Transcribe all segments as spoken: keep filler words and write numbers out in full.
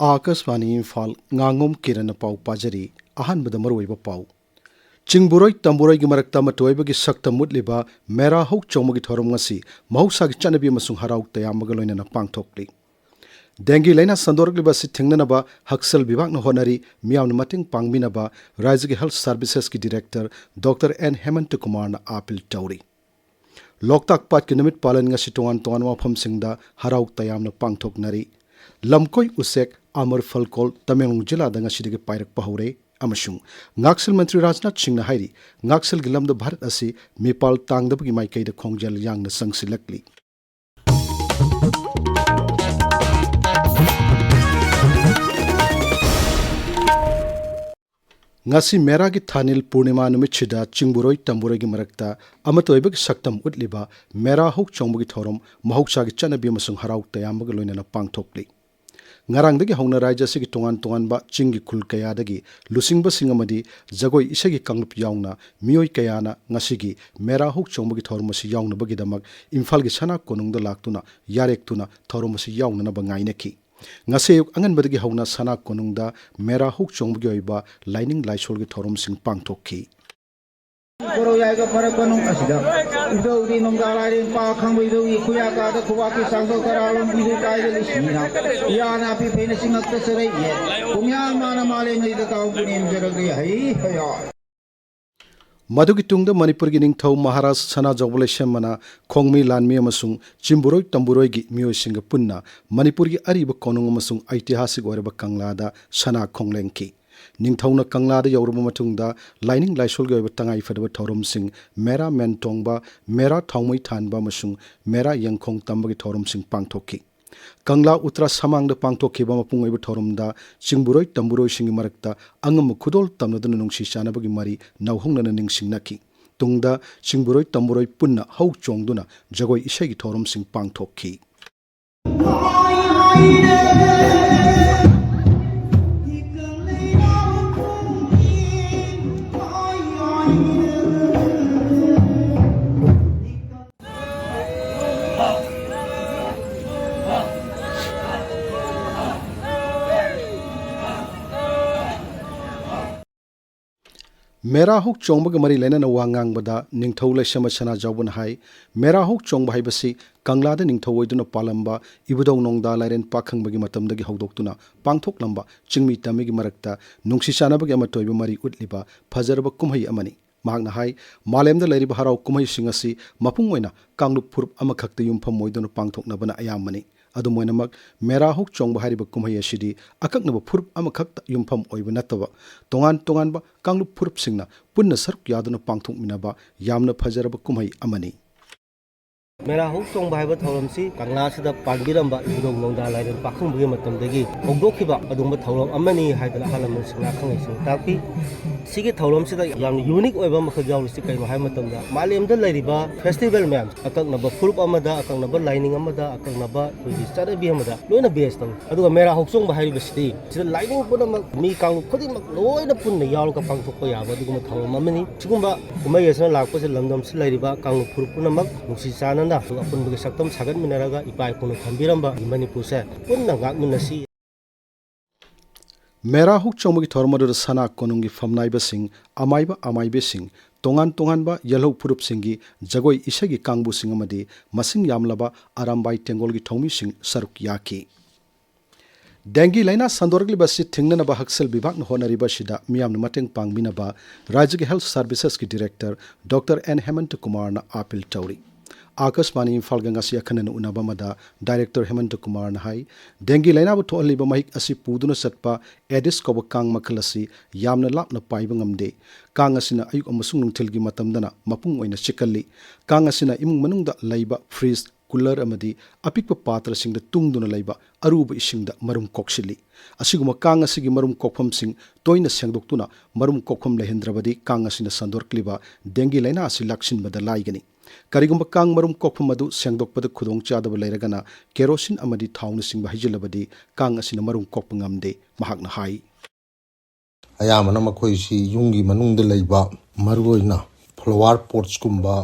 ꯑꯥꯀꯥꯁꯕꯥꯅꯤ ꯏꯝꯐꯥꯜ, ꯉꯥꯉꯣꯝ ꯀꯤꯔꯟꯅ ꯄꯥꯎ ꯄꯥꯖꯔꯤ꯫ ꯑꯍꯥꯟꯕꯗ ꯃꯔꯨꯑꯣꯏꯕ ꯄꯥꯎ꯫ ꯆꯤꯡꯕꯨꯔꯣꯏ ꯇꯝꯕꯨꯔꯣꯏꯒꯤ ꯃꯔꯛꯇ ꯑꯃꯠꯇ ꯑꯣꯏꯕꯒꯤ ꯁꯛꯇꯝ ꯎꯠꯂꯤꯕ ꯃꯦꯔꯥ ꯍꯧ ꯆꯣꯡꯕꯒꯤ ꯊꯧꯔꯝ ꯉꯁꯤ ꯃꯍꯧꯁꯥꯒꯤ ꯆꯠꯅꯕꯤ ꯑꯃꯁꯨꯡ ꯍꯔꯥꯎ ꯇꯌꯥꯝꯕꯒ ꯂꯣꯏꯅꯅ ꯄꯥꯡꯊꯣꯛꯂꯤ꯫ ꯗꯦꯡꯒꯤ ꯂꯥꯏꯅꯥ ꯁꯟꯗꯣꯔꯛꯂꯤꯕ ꯑꯁꯤ ꯊꯤꯡꯅꯅꯕ ꯍꯛꯁꯦꯜ ꯕꯤꯚꯥꯒꯅ ꯍꯣꯠꯅꯔꯤ꯫ ꯃꯤꯌꯥꯝꯅ ꯃꯇꯦꯡ ꯄꯥꯡꯕꯤꯅꯕ ꯔꯥꯖ꯭ꯌꯒꯤ ꯍꯦꯜꯊ ꯁꯔꯚꯤꯁꯦꯁꯀꯤ ꯗꯤꯔꯦꯛꯇꯔ ꯗꯣꯛꯇꯔ ꯑꯦꯟ ꯍꯦꯃꯟꯇ ꯀꯨꯃꯥꯔꯅ ꯑꯥꯄꯤꯜ ꯇꯧꯔꯤ꯫ ꯂꯣꯛꯇꯥꯛ ꯄꯥꯠꯀꯤ ꯅꯨꯃꯤꯠ ꯄꯥꯂꯟ ꯉꯁꯤ ꯇꯣꯉꯥꯟ ꯇꯣꯉꯥꯟꯕ ꯃꯐꯝꯁꯤꯡꯗ ꯍꯔꯥꯎ ꯇꯌꯥꯝꯅ ꯄꯥꯡꯊꯣꯛꯅꯔꯤ꯫ ꯂꯝꯀꯣꯏ ꯎꯆꯦꯛ ꯑꯃꯔ ꯐꯜꯀꯣꯜ ꯇꯃꯦꯡꯂꯣꯡ ꯖꯤꯂꯥꯗ ꯉꯁꯤꯗꯒꯤ ꯄꯥꯏꯔꯛꯄ ꯍꯧꯔꯦ ꯑꯃꯁꯨꯡ ꯉꯥꯛꯁꯦꯜ ꯃꯟꯇ꯭ꯔꯤ ꯔꯥꯖꯅꯥꯊ ꯁꯤꯡꯅ ꯍꯥꯏꯔꯤ, ꯉꯥꯛꯁꯦꯜꯒꯤ ꯂꯝꯗ ꯚꯥꯔꯠ ꯑꯁꯤ ꯃꯤꯄꯥꯜ ꯇꯥꯡꯗꯕꯒꯤ ꯃꯥꯏꯀꯩꯗ ꯈꯣꯡꯖꯦꯜ ꯌꯥꯡꯅ ꯆꯪꯁꯤꯜꯂꯛꯂꯤ꯫ ꯉꯁꯤ ꯃꯦꯔꯥꯒꯤ ꯊꯥꯅꯤꯜ ꯄꯨꯔꯅꯤꯃꯥ ꯅꯨꯃꯤꯠꯁꯤꯗ ꯆꯤꯡꯕꯨꯔꯣꯏ ꯇꯝꯕꯨꯔꯣꯏꯒꯤ ꯃꯔꯛꯇ ꯑꯃꯠꯇ ꯑꯣꯏꯕꯒꯤ ꯁꯛꯇꯝ ꯎꯠꯂꯤꯕ ꯃꯦꯔꯥ ꯍꯧ ꯆꯣꯡꯕꯒꯤ ꯊꯧꯔꯝ ꯃꯍꯧꯁꯥꯒꯤ ꯆꯠꯅꯕꯤ ꯑꯃꯁꯨꯡ ꯍꯔꯥꯎ ꯇꯌꯥꯝꯕꯒ ꯂꯣꯏꯅꯅ ꯄꯥꯡꯊꯣꯛꯂꯤ꯫ ꯉꯔꯥꯡꯗꯒꯤ ꯍꯧꯅ ꯔꯥꯖ꯭ꯌ ꯑꯁꯤꯒꯤ ꯇꯣꯉꯥꯟ ꯇꯣꯉꯥꯟꯕ ꯆꯤꯡꯒꯤ ꯈꯨꯜ ꯀꯌꯥꯗꯒꯤ ꯂꯨꯆꯤꯡꯕꯁꯤꯡ ꯑꯃꯗꯤ ꯖꯒꯣꯏ ꯏꯁꯩꯒꯤ ꯀꯥꯡꯂꯨꯞ ꯌꯥꯎꯅ ꯃꯤꯑꯣꯏ ꯀꯌꯥꯅ ꯉꯁꯤꯒꯤ ꯃꯦꯔꯥ ꯍꯧ ꯆꯣꯡꯕꯒꯤ ꯊꯧꯔꯝ ꯑꯁꯤ ꯌꯥꯎꯅꯕꯒꯤꯗꯃꯛ ꯏꯝꯐꯥꯜꯒꯤ ꯁꯅꯥ ꯀꯣꯅꯨꯡꯗ ꯂꯥꯛꯇꯨꯅ ꯌꯥꯔꯦꯛꯇꯨꯅ ꯊꯧꯔꯝ ꯑꯁꯤ ꯌꯥꯎꯅꯅꯕ ꯉꯥꯏꯅꯈꯤ꯫ ꯉꯁꯤ ꯑꯌꯨꯛ ꯑꯉꯟꯕꯗꯒꯤ ꯍꯧꯅ ꯁꯅꯥ ꯀꯣꯅꯨꯡꯗ ꯃꯦꯔꯥ ꯍꯧ ꯆꯣꯡꯕꯒꯤ ꯑꯣꯏꯕ ꯂꯥꯏꯅꯤꯡ ꯂꯥꯏꯁꯣꯜꯒꯤ ꯊꯧꯔꯝꯁꯤꯡ ꯄꯥꯡꯊꯣꯛꯈꯤ꯫ ꯀꯣꯔꯧ ꯌꯥꯏꯒ ꯐꯔꯛꯄ ꯅꯨꯡ ꯑꯁꯤꯗ ꯏꯙꯧꯗꯤ ꯅꯣꯡꯗꯥ ꯂꯥꯏꯔꯦꯟ ꯄꯥ ꯈꯪꯕ ꯏꯙꯧꯒꯤ ꯈꯨꯌꯥꯀꯥꯗ ꯈꯨꯕꯥꯛꯀꯤ ꯁꯥꯡꯗꯧ ꯇꯔꯥ ꯂꯣꯝ ꯏꯔꯨ ꯀꯥꯏꯗ ꯂꯤꯁꯤꯡꯅ ꯏꯌꯥ ꯅꯥꯄꯤ ꯐꯩꯅ ꯁꯤꯡꯉꯛꯇ ꯆꯔꯩ ꯌꯦ ꯄꯨꯡꯌꯥ ꯃꯥꯅ ꯃꯥꯂꯦꯝ ꯂꯩꯗ ꯇꯥꯎ ꯄꯨꯅꯦꯝ ꯖꯔꯛꯂꯤ ꯍꯩ ꯍꯌꯥ꯫ ꯃꯗꯨꯒꯤ ꯇꯨꯡꯗ ꯃꯅꯤꯄꯨꯔꯒꯤ ꯅꯤꯡꯊꯧ ꯃꯍꯥꯔꯥꯖ ꯁꯅꯥꯖꯥꯎꯕ ꯂꯩꯁꯦꯝꯕꯅ ꯈꯣꯡꯃꯤ ꯂꯥꯟꯃꯤ ꯑꯃꯁꯨꯡ ꯆꯤꯝꯕꯨꯔꯣꯏ ꯇꯝꯕꯨꯔꯣꯏꯒꯤ ꯃꯤꯑꯣꯏꯁꯤꯡꯒ ꯄꯨꯟꯅ ꯃꯅꯤꯄꯨꯔꯒꯤ ꯑꯔꯤꯕ ꯀꯣꯅꯨꯡ ꯑꯃꯁꯨꯡ ꯑꯩꯇꯤꯍꯥꯁꯤꯛ ꯑꯣꯏꯔꯕ ꯀꯪꯂꯥꯗ ꯁꯅꯥ ꯈꯣꯡꯂꯦꯡꯈꯤ꯫ ꯅꯤꯡꯊꯧꯅ ꯀꯪꯂꯥꯗ ꯌꯧꯔꯕ ꯃꯇꯨꯡꯗ ꯂꯥꯏꯅꯤꯡ ꯂꯥꯏꯁꯣꯜꯒꯤ ꯑꯣꯏꯕ ꯇꯉꯥꯏꯐꯗꯕ ꯊꯧꯔꯝꯁꯤꯡ, ꯃꯦꯔꯥ ꯃꯦꯟ ꯇꯣꯡꯕ, ꯃꯦꯔꯥ ꯊꯥꯎꯃꯩ ꯊꯥꯟꯕ ꯑꯃꯁꯨꯡ ꯃꯦꯔꯥ ꯌꯦꯡꯈꯣꯡ ꯇꯝꯕꯒꯤ ꯊꯧꯔꯝꯁꯤꯡ ꯄꯥꯡꯊꯣꯛꯈꯤ꯫ ꯀꯪꯂꯥ ꯎꯇ꯭ꯔꯥ ꯁꯃꯥꯡꯗ ꯄꯥꯡꯊꯣꯛꯈꯤꯕ ꯃꯄꯨꯡ ꯑꯣꯏꯕ ꯊꯧꯔꯝꯗ ꯆꯤꯡꯕꯨꯔꯣꯏ ꯇꯝꯕꯨꯔꯣꯏꯁꯤꯡꯒꯤ ꯃꯔꯛꯇ ꯑꯉꯝꯕ ꯈꯨꯗꯣꯜ ꯇꯝꯅꯗꯨꯅ ꯅꯨꯡꯁꯤ ꯆꯥꯟꯅꯕꯒꯤ ꯃꯔꯤ ꯅꯧꯍꯧꯅꯅ ꯅꯤꯡꯁꯤꯡꯅꯈꯤ꯫ ꯇꯨꯡꯗ ꯆꯤꯡꯕꯨꯔꯣꯏ ꯇꯝꯕꯨꯔꯣꯏ ꯄꯨꯟꯅ ꯍꯧ ꯆꯣꯡꯗꯨꯅ ꯖꯒꯣꯏ ꯏꯁꯩꯒꯤ ꯊꯧꯔꯝꯁꯤꯡ ꯄꯥꯡꯊꯣꯛꯈꯤ꯫ ꯃꯦꯔꯥ ꯍꯧ ꯆꯣꯡꯕꯒ ꯃꯔꯤ ꯂꯩꯅꯅ ꯋꯥ ꯉꯥꯡꯕꯗ ꯅꯤꯡꯊꯧ ꯂꯩꯁꯦꯝꯕ ꯁꯅꯥꯖꯥꯎꯕꯅ ꯍꯥꯏ, ꯃꯦꯔꯥ ꯍꯧ ꯆꯣꯡꯕ ꯍꯥꯏꯕꯁꯤ ꯀꯪꯂꯥꯗ ꯅꯤꯡꯊꯧ ꯑꯣꯏꯗꯨꯅ ꯄꯥꯜꯂꯝꯕ ꯏꯕꯨꯙꯧ ꯅꯣꯡꯗꯥ ꯂꯥꯏꯔꯦꯟ ꯄꯥꯈꯪꯕꯒꯤ ꯃꯇꯝꯗꯒꯤ ꯍꯧꯗꯣꯛꯇꯨꯅ ꯄꯥꯡꯊꯣꯛꯂꯝꯕ ꯆꯤꯡꯃꯤ ꯇꯝꯃꯤꯒꯤ ꯃꯔꯛꯇ ꯅꯨꯡꯁꯤ ꯆꯥꯟꯅꯕꯒꯤ ꯑꯃꯠꯇ ꯑꯣꯏꯕ ꯃꯔꯤ ꯎꯠꯂꯤꯕ ꯐꯖꯔꯕ ꯀꯨꯝꯍꯩ ꯑꯃꯅꯤ꯫ ꯃꯍꯥꯛꯅ ꯍꯥꯏ, ꯃꯥꯂꯦꯝꯗ ꯂꯩꯔꯤꯕ ꯍꯔꯥꯎ ꯀꯨꯝꯍꯩꯁꯤꯡ ꯑꯁꯤ ꯃꯄꯨꯡ ꯑꯣꯏꯅ ꯀꯥꯡꯂꯨꯞ ꯐꯨꯔꯨꯞ ꯑꯃꯈꯛꯇ ꯌꯨꯝꯐꯝ ꯑꯣꯏꯗꯨꯅ ꯄꯥꯡꯊꯣꯛꯅꯕꯅ ꯑꯌꯥꯝꯕꯅꯤ꯫ ꯑꯗꯨꯝ ꯑꯣꯏꯅꯃꯛ, ꯃꯦꯔꯥ ꯍꯧ ꯆꯣꯡꯕ ꯍꯥꯏꯔꯤꯕ ꯀꯨꯝꯍꯩ ꯑꯁꯤꯗꯤ ꯑꯀꯛꯅꯕ ꯐꯨꯔꯨꯞ ꯑꯃꯈꯛꯇ ꯌꯨꯝꯐꯝ ꯑꯣꯏꯕ ꯅꯠꯇꯕ, ꯇꯣꯉꯥꯟ ꯇꯣꯉꯥꯟꯕ ꯀꯥꯡꯂꯨꯞ ꯐꯨꯔꯨꯞꯁꯤꯡꯅ ꯄꯨꯟꯅ ꯁꯔꯨꯛ ꯌꯥꯗꯨꯅ ꯄꯥꯡꯊꯣꯛꯃꯤꯟꯅꯕ ꯌꯥꯝꯅ ꯐꯖꯔꯕ ꯀꯨꯝꯍꯩ ꯑꯃꯅꯤ꯫ ꯃꯦꯔꯥ ꯍꯧ ꯆꯣꯡꯕ ꯍꯥꯏꯕ ꯊꯧꯔꯝꯁꯤ ꯀꯪꯂꯥꯁꯤꯗ ꯄꯥꯟꯕꯤꯔꯝꯕ ꯏꯕꯨꯙꯧ ꯅꯣꯡꯗꯥ ꯂꯥꯏꯔꯦꯟ ꯄꯥꯈꯪꯕꯒꯤ ꯃꯇꯝꯗꯒꯤ ꯍꯧꯗꯣꯛꯈꯤꯕ ꯑꯗꯨꯒꯨꯝꯕ ꯊꯧꯔꯝ ꯑꯃꯅꯤ ꯍꯥꯏꯗꯅ ꯑꯍꯜ ꯂꯃꯟꯁꯤꯡꯅ ꯑꯈꯪ ꯑꯍꯩꯁꯤꯡꯅ ꯇꯥꯛꯄꯤ꯫ ꯁꯤꯒꯤ ꯊꯧꯔꯝꯁꯤꯗ ꯌꯥꯝꯅ ꯌꯨꯅꯤꯛ ꯑꯣꯏꯕ ꯑꯃꯈꯛ ꯌꯥꯎꯔꯤꯁꯤ ꯀꯩꯅꯣ ꯍꯥꯏꯕ ꯃꯇꯝꯗ, ꯃꯥꯂꯦꯝꯗ ꯂꯩꯔꯤꯕ ꯐꯦꯁꯇꯤꯚꯦꯜ ꯃꯌꯥꯝ, ꯑꯀꯛꯅꯕ ꯐꯨꯔꯨꯞ ꯑꯃꯗ, ꯑꯀꯛꯅꯕ ꯂꯥꯏꯅꯤꯡ ꯑꯃꯗ, ꯑꯀꯛꯅꯕ ꯑꯩꯈꯣꯏꯒꯤ ꯆꯠꯅꯕꯤ ꯑꯃꯗ ꯂꯣꯏꯅ ꯕꯦꯁ ꯇꯧꯏ꯫ ꯑꯗꯨꯒ ꯃꯦꯔꯥ ꯍꯧꯆꯣꯡꯕ ꯍꯥꯏꯔꯤꯕꯁꯤꯗꯤ ꯁꯤꯗ ꯂꯥꯏꯅꯤꯡ ꯄꯨꯝꯅꯃꯛ, ꯃꯤ ꯀꯥꯡꯂꯨꯞ ꯈꯨꯗꯤꯡꯃꯛ ꯂꯣꯏꯅ ꯄꯨꯟꯅ ꯌꯥꯎꯔꯒ ꯄꯥꯡꯊꯣꯛꯄ ꯌꯥꯕ ꯑꯗꯨꯒꯨꯝꯕ ꯊꯧꯔꯝ ꯑꯃꯅꯤ꯫ ꯁꯤꯒꯨꯝꯕ ꯀꯨꯝꯍꯩ ꯑꯁꯤꯅ ꯂꯥꯛꯄꯁꯦ ꯂꯝꯗꯝꯁꯤꯗ ꯂꯩꯔꯤꯕ ꯀꯥꯡꯂꯨꯞ ꯐꯨꯔꯨꯞ ꯄꯨꯝꯅꯃꯛ ꯅꯨꯡꯁꯤ ꯆꯥꯟꯅꯅ ꯑꯗꯨꯒ ꯑꯄꯨꯟꯕꯒꯤ ꯁꯛꯇꯝ ꯁꯥꯒꯠꯃꯤꯟꯅꯔꯒ ꯏꯄꯥ ꯏꯄꯨꯅ ꯊꯝꯕꯤꯔꯝꯕ ꯃꯅꯤꯄꯨꯔꯁꯦ ꯄꯨꯟꯅ ꯉꯥꯛꯃꯤꯟꯅꯁꯤ꯫ ꯃꯦꯔꯥ ꯍꯧ ꯆꯣꯡꯕꯒꯤ ꯊꯧꯔꯝ ꯑꯗꯨꯗ ꯁꯅꯥ ꯀꯣꯅꯨꯡꯒꯤ ꯐꯝꯅꯥꯏꯕꯁꯤꯡ, ꯑꯃꯥꯏꯕ ꯑꯃꯥꯏꯕꯤꯁꯤꯡ, ꯇꯣꯉꯥꯟ ꯇꯣꯉꯥꯟꯕ ꯌꯦꯜꯍꯧ ꯐꯨꯔꯨꯞꯁꯤꯡꯒꯤ ꯖꯒꯣꯏ ꯏꯁꯩꯒꯤ ꯀꯥꯡꯕꯨꯁꯤꯡ ꯑꯃꯗꯤ ꯃꯁꯤꯡ ꯌꯥꯝꯂꯕ ꯑꯔꯥꯝꯕꯥꯏ ꯇꯦꯡꯒꯣꯜꯒꯤ ꯊꯧꯃꯤꯁꯤꯡ ꯁꯔꯨꯛ ꯌꯥꯈꯤ꯫ ꯗꯦꯡꯒꯤ ꯂꯥꯏꯅꯥ ꯁꯟꯗꯣꯔꯛꯂꯤꯕ ꯑꯁꯤ ꯊꯤꯡꯅꯅꯕ ꯍꯛꯁꯦꯜ ꯕꯤꯚꯥꯒꯅ ꯍꯣꯠꯅꯔꯤꯕ ꯑꯁꯤꯗ ꯃꯤꯌꯥꯝꯅ ꯃꯇꯦꯡ ꯄꯥꯡꯕꯤꯅꯕ ꯔꯥꯖ꯭ꯌꯒꯤ ꯍꯦꯜꯊ ꯁꯔꯚꯤꯁꯦꯁꯀꯤ ꯗꯤꯔꯦꯛꯇꯔ ꯗꯣꯛꯇꯔ ꯑꯦꯟ ꯍꯦꯃꯟꯇ ꯀꯨꯃꯥꯔꯅ ꯑꯥꯄꯤꯜ ꯇꯧꯔꯤ꯫ ꯑꯥꯀꯥꯁꯕꯥꯅꯤ ꯏꯝꯐꯥꯜꯒ ꯉꯁꯤ ꯑꯈꯟꯅꯅ ꯎꯅꯕ ꯑꯃꯗ ꯗꯥꯏꯔꯦꯛꯇꯔ ꯍꯦꯃꯟꯇ ꯀꯨꯃꯥꯔꯅ ꯍꯥꯏ, ꯗꯦꯡꯒꯤ ꯂꯥꯏꯅꯥꯕꯨ ꯊꯣꯛꯍꯜꯂꯤꯕ ꯃꯍꯤꯛ ꯑꯁꯤ ꯄꯨꯗꯨꯅ ꯆꯠꯄ ꯑꯦꯗꯤꯁ ꯀꯧꯕ ꯀꯥꯡ ꯃꯈꯜ ꯑꯁꯤ ꯌꯥꯝꯅ ꯂꯥꯞꯅ ꯄꯥꯏꯕ ꯉꯝꯗꯦ꯫ ꯀꯥꯡ ꯑꯁꯤꯅ ꯑꯌꯨꯛ ꯑꯃꯁꯨꯡ ꯅꯨꯡꯊꯤꯜꯒꯤ ꯃꯇꯝꯗꯅ ꯃꯄꯨꯡ ꯑꯣꯏꯅ ꯆꯤꯛꯀꯜꯂꯤ꯫ ꯀꯥꯡ ꯑꯁꯤꯅ ꯏꯃꯨꯡ ꯃꯅꯨꯡꯗ ꯂꯩꯕ ꯐ꯭ꯔꯤꯖ, ꯀꯨꯂꯔ ꯑꯃꯗꯤ ꯑꯄꯤꯛꯄ ꯄꯥꯇ꯭ꯔꯁꯤꯡꯗ ꯇꯨꯡꯗꯨꯅ ꯂꯩꯕ ꯑꯔꯨꯕ ꯏꯁꯤꯡꯗ ꯃꯔꯨꯝ ꯀꯣꯛꯁꯤꯜꯂꯤ꯫ ꯑꯁꯤꯒꯨꯝꯕ ꯀꯥꯡ ꯑꯁꯤꯒꯤ ꯃꯔꯨꯝ ꯀꯣꯛꯐꯝꯁꯤꯡ ꯇꯣꯏꯅ ꯁꯦꯡꯗꯣꯛꯇꯨꯅ ꯃꯔꯨꯝ ꯀꯣꯛꯐꯝ ꯂꯩꯍꯟꯗ꯭ꯔꯕꯗꯤ ꯀꯥꯡ ꯑꯁꯤꯅ ꯁꯟꯗꯣꯔꯛꯂꯤꯕ ꯗꯦꯡꯒꯤ ꯂꯥꯏꯅꯥ ꯑꯁꯤ ꯂꯥꯛꯁꯤꯟꯕꯗ ꯂꯥꯏꯒꯅꯤ꯫ ꯀꯔꯤꯒꯨꯝꯕ ꯀꯥꯡ ꯃꯔꯨꯝ ꯀꯣꯛꯐꯝ ꯑꯗꯨ ꯁꯦꯡꯗꯣꯛꯄꯗ ꯈꯨꯗꯣꯡꯆꯥꯗꯕ ꯂꯩꯔꯒꯅ ꯀꯦꯔꯣꯁꯤꯟ ꯑꯃꯗꯤ ꯊꯥꯎꯅꯆꯤꯡꯕ ꯍꯩꯖꯤꯜꯂꯕꯗꯤ ꯀꯥꯡ ꯑꯁꯤꯅ ꯃꯔꯨꯝ ꯀꯣꯛꯄ ꯉꯝꯗꯦ, ꯃꯍꯥꯛꯅ ꯍꯥꯏ꯫ ꯑꯌꯥꯝꯕꯅ ꯃꯈꯣꯏꯁꯤ ꯌꯨꯝꯒꯤ ꯃꯅꯨꯡꯗ ꯂꯩꯕ, ꯃꯔꯨꯑꯣꯏꯅ flower potsꯀꯨꯝꯕ,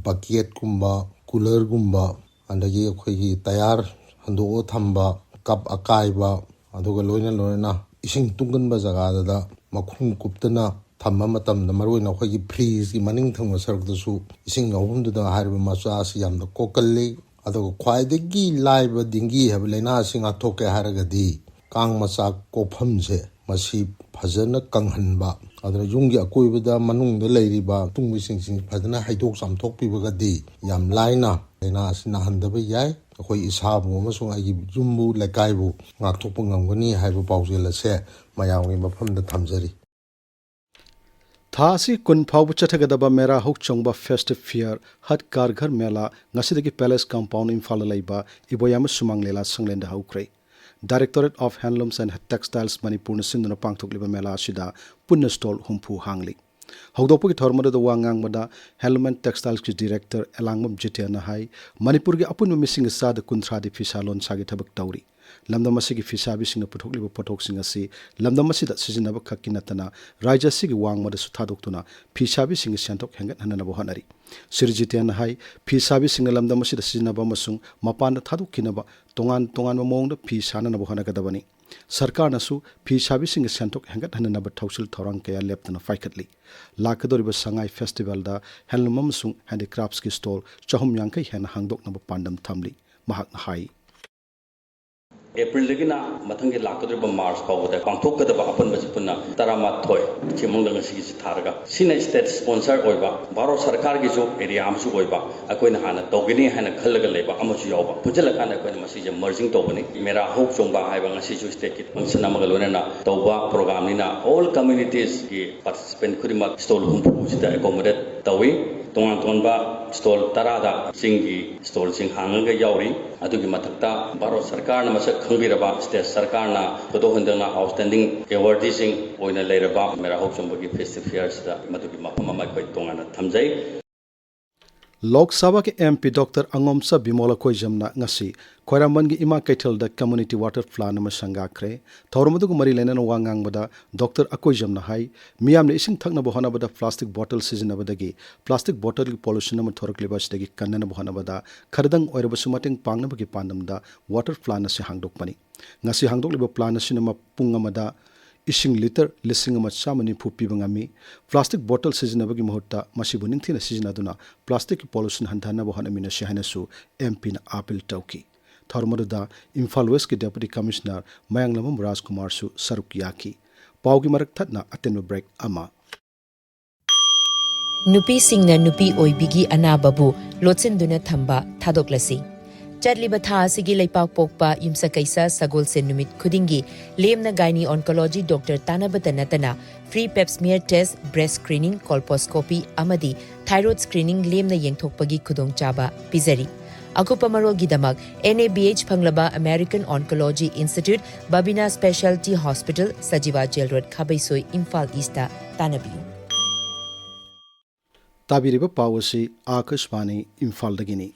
bucketꯀꯨꯝꯕ, coolerꯒꯨꯝꯕ, ꯑꯗꯒꯤ ꯑꯩꯈꯣꯏꯒꯤ ꯇꯌꯥꯔ ꯍꯟꯗꯣꯛꯑ ꯊꯝꯕ, ꯀꯞ ꯑꯀꯥꯏꯕ, ꯑꯗꯨꯒ ꯂꯣꯏꯅ ꯂꯣꯏꯅꯅ ꯏꯁꯤꯡ ꯇꯨꯡꯒꯟꯕ ꯖꯒꯥꯗꯨꯗ ꯃꯈꯨꯝ ꯀꯨꯞꯇꯅ ꯊꯝꯕ ꯃꯇꯝꯗ, ꯃꯔꯨꯑꯣꯏꯅ ꯑꯩꯈꯣꯏꯒꯤ ꯐ꯭ꯔꯤꯖꯀꯤ ꯃꯅꯤꯡ ꯊꯪꯕ ꯁꯔꯨꯛꯇꯁꯨ ꯏꯁꯤꯡ ꯌꯥꯎꯐꯝꯗꯨꯗ ꯍꯥꯏꯔꯤꯕ ꯃꯆꯥ ꯑꯁꯤ ꯌꯥꯝꯅ ꯀꯣꯛꯀꯜꯂꯤ꯫ ꯑꯗꯨꯒ ꯈ꯭ꯋꯥꯏꯗꯒꯤ ꯂꯥꯏꯕ ꯗꯦꯡꯒꯤ ꯍꯥꯏꯕ ꯂꯥꯏꯅꯥ ꯑꯁꯤ ꯉꯥꯛꯊꯣꯛꯀꯦ ꯍꯥꯏꯔꯒꯗꯤ, ꯀꯥꯡ ꯃꯆꯥ ꯀꯣꯛꯐꯝꯁꯦ ꯃꯁꯤ ꯐꯖꯅ ꯀꯪꯍꯟꯕ, ꯑꯗꯨꯅ ꯌꯨꯝꯒꯤ ꯑꯀꯣꯏꯕꯗ ꯃꯅꯨꯡꯗ ꯂꯩꯔꯤꯕ ꯑꯇꯨꯡꯕꯁꯤꯡꯁꯤ ꯐꯖꯅ ꯍꯩꯗꯣꯛ ꯆꯥꯝꯊꯣꯛꯄꯤꯕꯒꯗꯤ ꯌꯥꯝ ꯂꯥꯏꯅ ꯂꯥꯏꯅꯥ ꯑꯁꯤ ꯅꯥꯍꯟꯗꯕ ꯌꯥꯏ꯫ ꯑꯩꯈꯣꯏ ꯏꯁꯥꯕꯨ ꯑꯃꯁꯨꯡ ꯑꯩꯒꯤ ꯌꯨꯝꯕꯨ ꯂꯩꯀꯥꯏꯕꯨ ꯉꯥꯛꯊꯣꯛꯄ ꯉꯝꯒꯅꯤ ꯍꯥꯏꯕ ꯄꯥꯎꯖꯦꯜ ꯑꯁꯦ ꯃꯌꯥꯝꯒꯤ ꯃꯐꯝꯗ ꯊꯝꯖꯔꯤ꯫ ꯊꯥ ꯑꯁꯤ ꯀꯨꯟ ꯐꯥꯎꯕ ꯆꯠꯊꯒꯗꯕ ꯃꯦꯔꯥ ꯍꯧꯆꯣꯡꯕ ꯐꯦꯁꯇꯤꯚ ꯐꯤꯌꯔ ꯍꯠ ꯀꯥꯔ ꯘꯔ ꯃꯦꯂꯥ ꯉꯁꯤꯗꯒꯤ ꯄꯦꯂꯦꯁ ꯀꯝꯄꯥꯎꯟ ꯏꯝꯐꯥꯜꯗ ꯂꯩꯕ ꯏꯕꯣꯌꯥꯃ ꯁꯨꯃꯥꯡ ꯂꯤꯂꯥ ꯁꯪꯂꯦꯟꯗ ꯍꯧꯈ꯭ꯔꯦ꯫ Directorate of Handlooms and Textiles ꯃꯅꯤꯄꯨꯔꯅ ꯁꯤꯟꯗꯨꯅ ꯄꯥꯡꯊꯣꯛꯂꯤꯕ ꯃꯦꯂꯥ ꯑꯁꯤꯗ ꯄꯨꯟꯅ ꯁ꯭ꯇꯣꯜ ꯍꯨꯝꯐꯨ ꯍꯥꯡꯂꯤ꯫ ꯍꯧꯗꯣꯛꯄꯒꯤ ꯊꯧꯔꯝ ꯑꯗꯨꯗ ꯋꯥ ꯉꯥꯡꯕꯗ ꯍꯦꯟꯂꯨꯝ ꯑꯦꯟ ꯇꯦꯛꯁꯇꯥꯏꯜꯁꯀꯤ ꯗꯤꯔꯦꯛꯇꯔ ꯑꯦꯂꯥꯡꯕꯝ ꯖꯤꯇꯦꯟꯅ ꯍꯥꯏ, ꯃꯅꯤꯄꯨꯔꯒꯤ ꯑꯄꯨꯟꯕ ꯃꯤꯁꯤꯡꯒꯤ ꯆꯥꯗ ꯀꯨꯟꯊ꯭ꯔꯥꯗꯤ ꯐꯤꯁꯥ ꯂꯣꯟꯁꯥꯒꯤ ꯊꯕꯛ ꯇꯧꯔꯤ꯫ ꯂꯝꯗꯝ ꯑꯁꯤꯒꯤ ꯐꯤꯁꯥꯕꯤꯁꯤꯡꯅ ꯄꯨꯊꯣꯛꯂꯤꯕ ꯄꯣꯠꯊꯣꯛꯁꯤꯡ ꯑꯁꯤ ꯂꯝꯗꯝ ꯑꯁꯤꯗ ꯁꯤꯖꯤꯟꯅꯕ ꯈꯛꯀꯤ ꯅꯠꯇꯅ ꯔꯥꯖ꯭ꯌ ꯑꯁꯤꯒꯤ ꯋꯥꯡꯃꯗꯁꯨ ꯊꯥꯗꯣꯛꯇꯨꯅ ꯐꯤꯁꯥꯕꯤꯁꯤꯡꯒꯤ ꯁꯦꯟꯊꯣꯛ ꯍꯦꯟꯒꯠꯍꯟꯅꯕ ꯍꯣꯠꯅꯔꯤ꯫ ꯁ꯭ꯔꯤ ꯖꯤꯇꯦꯟꯅ ꯍꯥꯏ, ꯐꯤꯁꯥꯕꯤꯁꯤꯡꯅ ꯂꯝꯗꯝ ꯑꯁꯤꯗ ꯁꯤꯖꯤꯟꯅꯕ ꯑꯃꯁꯨꯡ ꯃꯄꯥꯟꯗ ꯊꯥꯗꯣꯛꯈꯤꯅꯕ ꯇꯣꯉꯥꯟ ꯇꯣꯉꯥꯟꯕ ꯃꯑꯣꯡꯗ ꯐꯤ ꯁꯥꯅꯅꯕ ꯍꯣꯠꯅꯒꯗꯕꯅꯤ꯫ ꯁꯔꯀꯥꯔꯅꯁꯨ ꯐꯤꯁꯥꯕꯤꯁꯤꯡꯒꯤ ꯁꯦꯟꯊꯣꯛ ꯍꯦꯟꯒꯠꯍꯟꯅꯅꯕ ꯊꯧꯁꯤꯜ ꯊꯧꯔꯥꯡ ꯀꯌꯥ ꯂꯦꯞꯇꯅ ꯄꯥꯏꯈꯠꯂꯤ꯫ ꯂꯥꯛꯀꯗꯧꯔꯤꯕ ꯁꯉꯥꯏ ꯐꯦꯁꯇꯤꯚꯦꯜꯗ ꯍꯦꯟꯂꯨꯝ ꯑꯃꯁꯨꯡ ꯍꯦꯟꯗꯤꯀ꯭ꯔꯥꯐꯠꯁꯀꯤ ꯁ꯭ꯇꯣꯜ ꯆꯍꯨꯝ ꯌꯥꯡꯈꯩ ꯍꯦꯟꯅ ꯍꯥꯡꯗꯣꯛꯅꯕ ꯄꯥꯟꯗꯝ ꯊꯝꯂꯤ꯫ ꯃꯍꯥꯛꯅ ꯍꯥꯏ꯫ ꯑꯦꯄ꯭ꯔꯤꯜꯗꯒꯤꯅ ꯃꯊꯪꯒꯤ ꯂꯥꯛꯀꯗꯧꯔꯤꯕ ꯃꯥꯔꯆ ꯐꯥꯎꯕꯗ ꯄꯥꯡꯊꯣꯛꯀꯗꯕ ꯑꯄꯨꯟꯕꯁꯤ ꯄꯨꯟꯅ ꯇꯔꯥꯃꯥꯊꯣꯏ꯫ ꯁꯤ ꯃꯅꯨꯡꯗ ꯉꯁꯤꯒꯤꯁꯤ ꯊꯥꯔꯒ, ꯁꯤꯅ ꯁ꯭ꯇꯦꯠ ꯁ꯭ꯄꯣꯟꯁꯔ ꯑꯣꯏꯕ, ꯚꯥꯔꯠ ꯁꯔꯀꯥꯔꯒꯤꯁꯨ ꯑꯦꯔꯤꯌꯥ ꯑꯃꯁꯨ ꯑꯣꯏꯕ, ꯑꯩꯈꯣꯏꯅ ꯍꯥꯟꯅ ꯇꯧꯒꯅꯤ ꯍꯥꯏꯅ ꯈꯜꯂꯒ ꯂꯩꯕ ꯑꯃꯁꯨ ꯌꯥꯎꯕ, ꯄꯨꯟꯁꯤꯜꯂꯀꯥꯟꯗ ꯑꯩꯈꯣꯏꯅ ꯃꯁꯤꯁꯦ ꯃꯔꯖꯤꯡ ꯇꯧꯕꯅꯤ꯫ ꯃꯦꯔꯥ ꯍꯧ ꯆꯣꯡꯕ ꯍꯥꯏꯕ ꯉꯁꯤꯁꯨ ꯁ꯭ꯇꯦꯠꯀꯤ ꯐꯪꯁꯟ ꯑꯃꯒ ꯂꯣꯏꯅꯅ ꯇꯧꯕ ꯄ꯭ꯔꯣꯒ꯭ꯔꯥꯝꯅꯤꯅ, ꯑꯣꯜ ꯀꯝꯃ꯭ꯌꯨꯅꯤꯇꯤꯁꯀꯤ ꯄꯥꯔꯇꯤꯁꯤꯄꯦꯟ ꯈꯨꯗꯤꯡꯃꯛ ꯁ꯭ꯇꯣꯜ ꯍꯨꯝꯐꯨꯁꯤꯗ ꯑꯦꯀꯣꯃꯣꯗꯦꯠ ꯇꯧꯏ꯫ ꯇꯣꯉꯥꯟ ꯇꯣꯉꯥꯟꯕ ꯁ꯭ꯇꯣꯜ ꯇꯔꯥꯗ ꯆꯤꯡꯒꯤ ꯁ꯭ꯇꯣꯜꯁꯤꯡ ꯍꯥꯡꯉꯒ ꯌꯥꯎꯔꯤ꯫ ꯑꯗꯨꯒꯤ ꯃꯊꯛꯇ ꯚꯥꯔꯠ ꯁꯔꯀꯥꯔꯅ ꯃꯁꯛ ꯈꯪꯕꯤꯔꯕ, ꯁ꯭ꯇꯦꯠ ꯁꯔꯀꯥꯔꯅ ꯊꯣꯏꯗꯣꯛ ꯍꯦꯟꯗꯣꯛꯅ ꯑꯥꯎꯠꯁ꯭ꯇꯦꯟꯗꯤꯡ ꯑꯦꯋꯥꯔꯗꯤꯁꯤꯡ ꯑꯣꯏꯅ ꯂꯩꯔꯕ ꯃꯦꯔꯥ ꯍꯧ ꯆꯣꯡꯕꯒꯤ ꯐꯦꯁꯇꯤꯚ ꯐꯤꯌꯔꯁꯤꯗ ꯃꯗꯨꯒꯤ ꯃꯐꯝ ꯑꯃ ꯑꯩꯈꯣꯏ ꯇꯣꯉꯥꯟꯅ ꯊꯝꯖꯩ꯫ ꯂꯣꯛ ꯁꯚꯥꯒꯤ ꯑꯦꯝ ꯄꯤ ꯗꯣꯛꯇꯔ ꯑꯉꯣꯝꯆꯥ ꯕꯤꯃꯣꯂ ꯀꯣꯏꯖꯝꯅ ꯉꯁꯤ ꯈ꯭ꯋꯥꯏꯔꯝꯕꯟꯒꯤ ꯏꯃꯥ ꯀꯩꯊꯦꯜꯗ ꯀꯝꯃ꯭ꯌꯨꯅꯤꯇꯤ ꯋꯥꯇꯔ ꯄ꯭ꯂꯥꯟ ꯑꯃ ꯁꯪꯒꯥꯈ꯭ꯔꯦ꯫ ꯊꯧꯔꯝ ꯑꯗꯨꯒ ꯃꯔꯤ ꯂꯩꯅꯅ ꯋꯥ ꯉꯥꯡꯕꯗ ꯗꯣꯛꯇꯔ ꯑꯀꯣꯏꯖꯝꯅ ꯍꯥꯏ, ꯃꯤꯌꯥꯝꯅ ꯏꯁꯤꯡ ꯊꯛꯅꯕ ꯍꯣꯠꯅꯕꯗ ꯄ꯭ꯂꯥꯁꯇꯤꯛ ꯕꯣꯇꯜ ꯁꯤꯖꯤꯟꯅꯕꯗꯒꯤ ꯄ꯭ꯂꯥꯁꯇꯤꯛ ꯕꯣꯇꯜꯒꯤ ꯄꯣꯂꯨꯁꯟ ꯑꯃ ꯊꯣꯔꯛꯂꯤꯕ ꯑꯁꯤꯗꯒꯤ ꯀꯟꯅꯅꯕ ꯍꯣꯠꯅꯕꯗ ꯈꯔꯗꯪ ꯑꯣꯏꯔꯕꯁꯨ ꯃꯇꯦꯡ ꯄꯥꯡꯅꯕꯒꯤ ꯄꯥꯟꯗꯝꯗ ꯋꯥꯇꯔ ꯄ꯭ꯂꯥꯟ ꯑꯁꯤ ꯍꯥꯡꯗꯣꯛꯄꯅꯤ꯫ ꯉꯁꯤ ꯍꯥꯡꯗꯣꯛꯂꯤꯕ ꯄ꯭ꯂꯥꯟ ꯑꯁꯤꯅ ꯃ-, ꯄꯨꯡ ꯑꯃꯗ ꯏꯁꯤꯡ ꯂꯤꯇꯔ ꯂꯤꯁꯤꯡ ꯑꯃ ꯆꯥꯝꯃ ꯅꯤꯐꯨ ꯄꯤꯕ ꯉꯝꯃꯤ꯫ ꯄ꯭ꯂꯥꯁꯇꯤꯛ ꯕꯣꯇꯜ ꯁꯤꯖꯤꯟꯅꯕꯒꯤ ꯃꯍꯨꯠꯇ ꯃꯁꯤꯕꯨ ꯅꯤꯡꯊꯤꯅ ꯁꯤꯖꯤꯟꯅꯗꯨꯅ ꯄ꯭ꯂꯥꯁꯇꯤꯛꯀꯤ pollution ꯍꯟꯊꯍꯟꯅꯕ ꯍꯣꯠꯅꯃꯤꯟꯅꯁꯤ ꯍꯥꯏꯅꯁꯨ M Pꯅ appeal ꯇꯧꯈꯤ꯫ ꯊꯧꯔꯝ ꯑꯗꯨꯗ ꯏꯝꯐꯥꯜ Westꯀꯤ Deputy Commissioner ꯃꯌꯥꯡꯂꯝꯕꯝ ꯔꯥꯖꯀꯨꯃꯥꯔꯁꯨ ꯁꯔꯨꯛ ꯌꯥꯈꯤ꯫ ꯄꯥꯎꯒꯤ ꯃꯔꯛ ꯊꯠꯅ ꯑꯇꯦꯟꯕ break ꯑꯃ꯫ ꯅꯨꯄꯤꯁꯤꯡꯅ ꯅꯨꯄꯤ ꯑꯣꯏꯕꯤꯒꯤ ꯑꯅꯥꯕꯕꯨ ꯂꯣꯠꯁꯤꯟꯗꯨꯅ ꯊꯝꯕ ꯊꯥꯗꯣꯛꯂꯁꯤ꯫ ꯆꯠꯂꯤꯕ ꯊꯥ ꯑꯁꯤꯒꯤ ꯂꯩꯄꯥꯛ ꯄꯣꯛꯄ ꯌꯨꯝꯁꯀꯩꯁ ꯁꯒꯣꯜꯁꯦꯟ ꯅꯨꯃꯤꯠ ꯈꯨꯗꯤꯡꯒꯤ ꯂꯦꯝꯅ Gynae Oncology Doctor ꯇꯥꯟꯅꯕꯇ ꯅꯠꯇꯅ free Pap smear test, breast screening, colposcopy ꯑꯃꯗꯤ thyroid screening ꯂꯦꯝꯅ ꯌꯦꯡꯊꯣꯛꯄꯒꯤ ꯈꯨꯗꯣꯡꯆꯥꯕ ꯄꯤꯖꯔꯤ꯫ ꯑꯀꯨꯞꯄ ꯃꯔꯣꯜꯒꯤꯗꯃꯛ N A B H ꯐꯪꯂꯕ American Oncology Institute, Babina Specialty Hospital, Sajiwa Jail Road, ꯈꯥꯕꯩꯁꯣꯏ, Imphal Eastꯇ ꯇꯥꯟꯅꯕꯤꯌꯨ꯫ ꯇꯥꯕꯤꯔꯤꯕ ꯄꯥꯎ ꯑꯁꯤ ꯑꯥꯀꯥꯁꯕꯥꯅꯤ ꯏꯝꯐꯥꯜꯗꯒꯤꯅꯤ꯫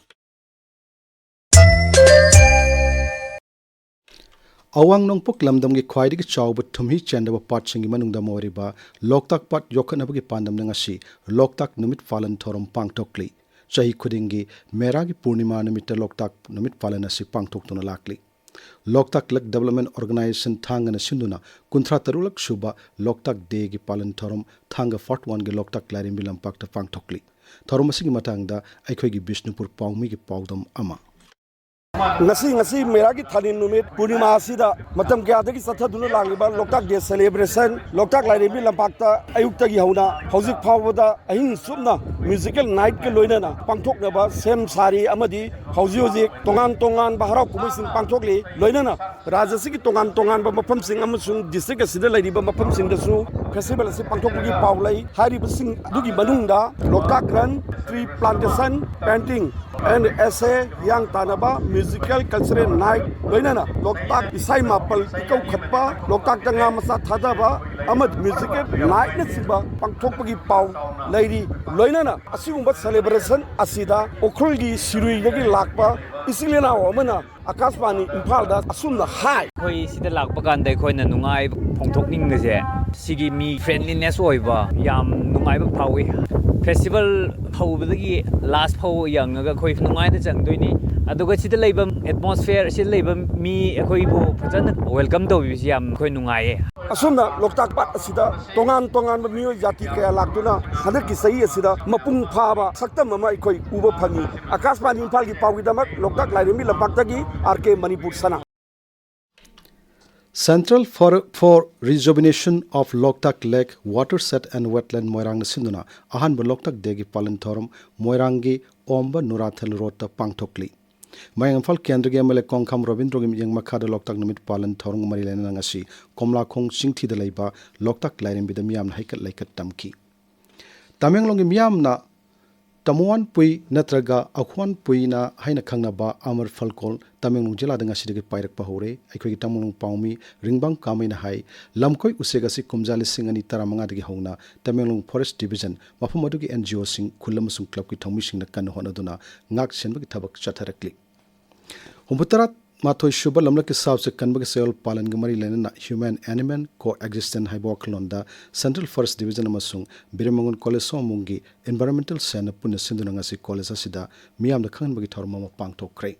ꯑꯋꯥꯡ ꯅꯣꯡꯄꯣꯛ ꯂꯝꯗꯝꯒꯤ ꯈ꯭ꯋꯥꯏꯗꯒꯤ ꯆꯥꯎꯕ ꯊꯨꯝꯍꯤ ꯆꯦꯟꯗꯕ ꯄꯥꯠꯁꯤꯡꯒꯤ ꯃꯅꯨꯡꯗ ꯑꯃ ꯑꯣꯏꯔꯤꯕ ꯂꯣꯛꯇꯥꯛ ꯄꯥꯠ ꯌꯣꯛꯈꯠꯅꯕꯒꯤ ꯄꯥꯟꯗꯝꯅ ꯉꯁꯤ ꯂꯣꯛꯇꯥꯛ ꯅꯨꯃꯤꯠ ꯄꯥꯂꯟ ꯊꯧꯔꯝ ꯄꯥꯡꯊꯣꯛꯂꯤ꯫ ꯆꯍꯤ ꯈꯨꯗꯤꯡꯒꯤ ꯃꯦꯔꯥꯒꯤ ꯄꯨꯔꯅꯤꯃꯥ ꯅꯨꯃꯤꯠꯇ ꯂꯣꯛꯇꯥꯛ ꯅꯨꯃꯤꯠ ꯄꯥꯂꯟ ꯑꯁꯤ ꯄꯥꯡꯊꯣꯛꯇꯨꯅ ꯂꯥꯛꯂꯤ꯫ ꯂꯣꯛꯇꯥꯛ Lake Development Organization ꯊꯥꯡꯒꯅ ꯁꯤꯟꯗꯨꯅ ꯀꯨꯟꯊ꯭ꯔꯥ ꯇꯔꯨꯛꯂꯛ ꯁꯨꯕ ꯂꯣꯛꯇꯥꯛ Dayꯒꯤ ꯄꯥꯂꯟ ꯊꯧꯔꯝ ꯊꯥꯡꯒ Fort Oneꯒꯤ ꯂꯣꯛꯇꯥꯛ ꯂꯥꯏꯔꯦꯝꯕꯤ ꯂꯝꯄꯥꯛꯇ ꯄꯥꯡꯊꯣꯛꯂꯤ꯫ ꯊꯧꯔꯝ ꯑꯁꯤꯒꯤ ꯃꯇꯥꯡꯗ ꯑꯩꯈꯣꯏꯒꯤ ꯕꯤꯁꯅꯨꯄꯨꯔ ꯄꯥꯎꯃꯤꯒꯤ ꯄꯥꯎꯗꯝ ꯑꯃ꯫ ꯉꯁꯤ, ꯉꯁꯤ ꯃꯦꯔꯥꯒꯤ ꯊꯥꯅꯤꯜ ꯅꯨꯃꯤꯠ ꯄꯨꯔꯅꯤꯃꯥ ꯑꯁꯤꯗ ꯃꯇꯝ ꯀꯌꯥꯗꯒꯤ ꯆꯠꯊꯗꯨꯅ ꯂꯥꯛꯂꯤꯕ ꯂꯣꯛꯇꯥꯛ Day celebration, ꯂꯣꯛꯇꯥꯛ ꯂꯥꯏꯔꯦꯝꯕꯤ ꯂꯝꯄꯥꯛꯇ ꯑꯌꯨꯛꯇꯒꯤ ꯍꯧꯅ ꯍꯧꯖꯤꯛ ꯐꯥꯎꯕꯗ ꯑꯍꯤꯡ ꯆꯨꯞꯅ musical nightꯀ ꯂꯣꯏꯅꯅ ꯄꯥꯡꯊꯣꯛꯅꯕ ꯁꯦꯝ ꯁꯥꯔꯤ ꯑꯃꯗꯤ ꯍꯧꯖꯤꯛ ꯍꯧꯖꯤꯛ ꯇꯣꯉꯥꯟ ꯇꯣꯉꯥꯟꯕ ꯍꯔꯥꯎ ꯀꯨꯝꯍꯩꯁꯤꯡ ꯄꯥꯡꯊꯣꯛꯂꯤ꯫ ꯂꯣꯏꯅꯅ ꯔꯥꯖ꯭ꯌ ꯑꯁꯤꯒꯤ ꯇꯣꯉꯥꯟ ꯇꯣꯉꯥꯟꯕ ꯃꯐꯝꯁꯤꯡ ꯑꯃꯁꯨꯡ district ꯑꯁꯤꯗ ꯂꯩꯔꯤꯕ ꯃꯐꯝꯁꯤꯡꯗꯁꯨ festival ꯑꯁꯤ ꯄꯥꯡꯊꯣꯛꯄꯒꯤ ꯄꯥꯎ ꯂꯩ꯫ ꯍꯥꯏꯔꯤꯕꯁꯤꯡ ꯑꯗꯨꯒꯤ ꯃꯅꯨꯡꯗ ꯂꯣꯛꯇꯥꯛ run, tree plantation, painting and essay, ꯍꯤꯌꯥꯡ ꯇꯥꯟꯅꯕ, musical cultural night, ꯂꯣꯏꯅꯅ ꯂꯣꯛꯇꯥꯛ ꯏꯁꯩ ꯃꯥꯄꯜ ꯏꯀꯧꯈꯠꯄ, ꯂꯣꯛꯇꯥꯛꯇ ꯉꯥ ꯃꯆꯥ ꯊꯥꯗꯕ ꯑꯃꯗꯤ musical nightꯅꯆꯤꯡꯕ ꯄꯥꯡꯊꯣꯛꯄꯒꯤ ꯄꯥꯎ ꯂꯩꯔꯤ꯫ ꯂꯣꯏꯅꯅ ꯑꯁꯤꯒꯨꯝꯕ celebration ꯑꯁꯤꯗ ꯎꯈ꯭ꯔꯨꯜꯒꯤ ꯁꯤꯔꯨꯏꯗꯒꯤ ꯂꯥꯛꯄ ꯏꯆꯤꯜ ꯏꯅꯥꯎ ꯑꯃꯅ ꯑꯀꯥꯁꯕꯥꯅꯤ ꯏꯝꯐꯥꯜꯗ ꯑꯁꯨꯝꯅ ꯍꯥꯏ꯫ ꯑꯩꯈꯣꯏ ꯁꯤꯗ ꯂꯥꯛꯄ ꯀꯥꯟꯗ ꯑꯩꯈꯣꯏꯅ ꯅꯨꯡꯉꯥꯏꯕ ꯐꯣꯡꯗꯣꯛꯅꯤꯡꯕꯁꯦ, ꯁꯤꯒꯤ ꯃꯤ friendliness ꯑꯣꯏꯕ ꯌꯥꯝ ꯅꯨꯡꯉꯥꯏꯕ ꯐꯥꯎꯏ꯫ Festival ꯍꯧꯕꯗꯒꯤ last ꯐꯥꯎ ꯌꯦꯡꯉꯒ ꯑꯩꯈꯣꯏ ꯅꯨꯡꯉꯥꯏꯅ ꯆꯪꯗꯣꯏꯅꯤ꯫ ꯑꯗꯨꯒ ꯁꯤꯗ ꯂꯩꯕ atmosphere, ꯁꯤꯗ ꯂꯩꯕ ꯃꯤ ꯑꯩꯈꯣꯏꯕꯨ ꯐꯖꯅ welcome ꯇꯧꯕꯤꯕꯁꯤ ꯌꯥꯝ ꯑꯩꯈꯣꯏ ꯅꯨꯡꯉꯥꯏꯌꯦ꯫ ꯑꯁꯨꯝꯅ ꯂꯣꯛꯇꯥꯛ ꯄꯥꯠ ꯑꯁꯤꯗ ꯇꯣꯉꯥꯟ ꯇꯣꯉꯥꯟꯕ ꯃꯤꯑꯣꯏ ꯖꯥꯇꯤ ꯀꯌꯥ ꯂꯥꯛꯇꯨꯅ ꯍꯟꯗꯛꯀꯤ ꯆꯍꯤ ꯑꯁꯤꯗ ꯃꯄꯨꯡ ꯐꯥꯕ ꯁꯛꯇꯝ ꯑꯃ ꯑꯩꯈꯣꯏ ꯎꯕ ꯐꯪꯉꯤ꯫ ꯑꯀꯥꯁꯕꯥꯅꯤ ꯏꯝꯐꯥꯜꯒꯤ ꯄꯥꯎꯒꯤꯗꯃꯛ ꯂꯣꯛꯇꯥꯛ ꯂꯥꯏꯔꯦꯝꯕꯤ ꯂꯝꯄꯥꯛꯇꯒꯤ ꯑꯥꯔ ꯀꯦ ꯃꯅꯤꯄꯨꯔ ꯁꯅꯥ꯫ Central for, for Rejuvenation of Loktak Lake Watershed and Wetland ꯃꯣꯏꯔꯥꯡꯅ ꯁꯤꯟꯗꯨꯅ ꯑꯍꯥꯟꯕ ꯂꯣꯛꯇꯥꯛ ꯗꯦꯒꯤ ꯄꯥꯂꯟ ꯊꯧꯔꯝ ꯃꯣꯏꯔꯥꯡꯒꯤ ꯑꯣꯝꯕ ꯅꯨꯔꯥꯊꯦꯜ ꯔꯣꯗꯇ ꯄꯥꯡꯊꯣꯛꯂꯤ꯫ ꯃꯌꯥꯡ ꯏꯝꯐꯥꯜ ꯀꯦꯟꯗ꯭ꯔꯒꯤ ꯑꯦꯝ ꯑꯦꯜ ꯑꯦ ꯀꯣꯡꯈꯥꯝ ꯔꯣꯕꯤꯟꯗ꯭ꯔꯣꯒꯤ ꯃꯤꯠꯌꯦꯡ ꯃꯈꯥꯗ ꯂꯣꯛꯇꯥꯛ ꯅꯨꯃꯤꯠ ꯄꯥꯂꯟ ꯊꯧꯔꯝꯒ ꯃꯔꯤ ꯂꯩꯅꯅ ꯉꯁꯤ ꯀꯣꯝꯂꯥꯈꯣꯡ ꯆꯤꯡꯊꯤꯗ ꯂꯩꯕ ꯂꯣꯛꯇꯥꯛ ꯂꯥꯏꯔꯦꯝꯕꯤꯗ ꯃꯤꯌꯥꯝꯅ ꯍꯩꯀꯠ ꯂꯩꯀꯠ ꯇꯝꯈꯤ꯫ ꯇꯃꯦꯡꯂꯣꯡꯒꯤ ꯃꯤꯌꯥꯝꯅ ꯇꯃꯨꯋꯥꯟ ꯄꯨꯏ ꯅꯠꯇ꯭ꯔꯒ ꯑꯈ꯭ꯋꯥꯟ ꯄꯨꯏꯅ ꯍꯥꯏꯅ ꯈꯪꯅꯕ ꯑꯃꯔ ꯐꯜꯀꯣꯜ ꯇꯃꯦꯡꯂꯣꯡ ꯖꯤꯂꯥꯗ ꯉꯁꯤꯗꯒꯤ ꯄꯥꯏꯔꯛꯄ ꯍꯧꯔꯦ꯫ ꯑꯩꯈꯣꯏꯒꯤ ꯇꯃꯦꯡꯂꯣꯡ ꯄꯥꯎꯃꯤ ꯔꯤꯡꯕꯥꯡ ꯀꯥꯃꯩꯅ ꯍꯥꯏ, ꯂꯝꯀꯣꯏ ꯎꯆꯦꯛ ꯑꯁꯤ ꯀꯨꯝꯖꯥ ꯂꯤꯁꯤꯡ ꯑꯅꯤ ꯇꯔꯥꯃꯉꯥꯗꯒꯤ ꯍꯧꯅ ꯇꯃꯦꯡꯂꯣꯡ ꯐꯣꯔꯦꯁ ꯗꯤꯕꯤꯖꯟ, ꯃꯐꯝ ꯑꯗꯨꯒꯤ ꯑꯦꯟ ꯖꯤ ꯑꯣꯁꯤꯡ, ꯈꯨꯜ ꯑꯃꯁꯨꯡ ꯀ꯭ꯂꯕꯀꯤ ꯊꯧꯃꯤꯁꯤꯡꯅ ꯀꯟꯅ ꯍꯣꯠꯅꯗꯨꯅ ꯉꯥꯛ ꯁꯦꯟꯕꯒꯤ ꯊꯕꯛ ꯆꯠꯊꯔꯛꯂꯤ꯫ ꯍꯨꯝꯐꯨꯇꯔꯥ ꯃꯥꯊꯣꯏ ꯁꯨꯕ ꯂꯝꯂꯛꯀꯤ ꯁꯥ ꯎꯆꯦꯛ ꯀꯟꯕꯒꯤ ꯆꯌꯣꯜ ꯄꯥꯂꯟꯒ ꯃꯔꯤ ꯂꯩꯅꯅ Human Animal Coexistence ꯍꯥꯏꯕ ꯋꯥꯈꯜꯂꯣꯟꯗ Central Forest Division ꯑꯃꯁꯨꯡ ꯕꯤꯔꯃꯪꯒꯣꯟ ꯀꯣꯂꯦꯖ ꯁꯣꯝꯕꯨꯡꯒꯤ Environmental Cellꯅ ꯄꯨꯟꯅ ꯁꯤꯟꯗꯨꯅ ꯉꯁꯤ ꯀꯣꯂꯦꯖ ꯑꯁꯤꯗ ꯃꯤꯌꯥꯝꯗ ꯈꯪꯍꯟꯕꯒꯤ ꯊꯧꯔꯝ ꯑꯃ ꯄꯥꯡꯊꯣꯛꯈ꯭ꯔꯦ꯫